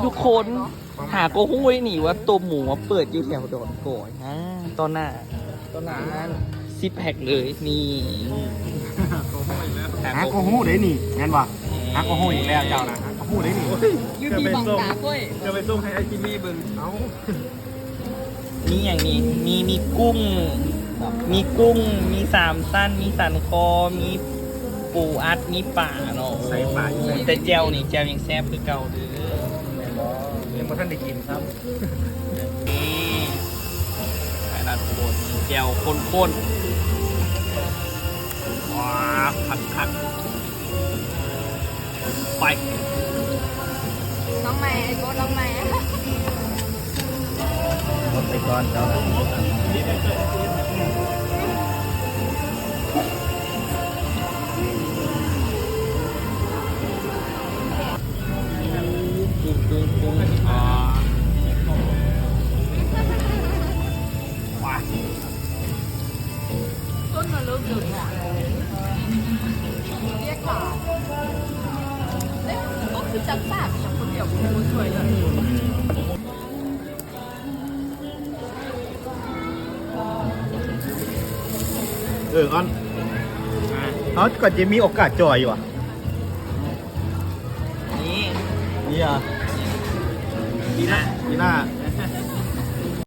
ທຸກຄົນຫາກໍຮູ້ໄດ້ນີ້ວ່າຕົ້ມໝູມາເປີດຢູ່ແຖວດອນກອຍ ອ່າ ຕໍ່ໜ້າ ຕໍ່ໜ້າຮ້ານຊິບແພັກເລີຍນີ້. ຫາກໍຮູ້ໄດ້ນີ້ ແມ່ນບໍ່? ຫາກໍຮູ້ອີກແລ້ວເຈົ້ານະ ຫາກໍຮູ້ໄດ້ນີ້. ໂອ້ຍ ຢູ່ທີ່ບັງຕາຂ້ອຍ ຈະໄປສົ່ງໃຫ້ອ້າຍຈິມມີ່ເບິ່ງ. ເອົ້າ ມີຫຍັງນີ້? ມີ ມີກຸ້ງ ມີກຸ້ງ ມີສາມຊັ້ນ ມີສັນຄໍ ມີປູອັດ ມີປາເນາະ. ໃສ່ປາ ໂອ້ ແຕ່ແຈ່ວນີ້ ແຈ່ວຍັງແຊບຄືເກົ່າເດີ. ແມ່ນບໍ່? ຍັງບໍ່ທັນໄດ້ກິນຊ້ຳ. ນີ້ ໄປລະທຸກຄົນ ແຈ່ວຂ້ນໆ. ວ້າ ຄັກໆ. ໄປ ນ້ອງໃໝ່ ໄອ້ໂກດ ນ້ອງໃໝ່ ລົງໄປກ່ອນເຈົ້າ. ເອີ ອອນ ເຮົາກໍຈະມີໂອກາດຈ່ອຍຢູ່ຫວາ? ນີ້ ນີ້ຫວາ? ປີໜ້າ ປີໜ້າ.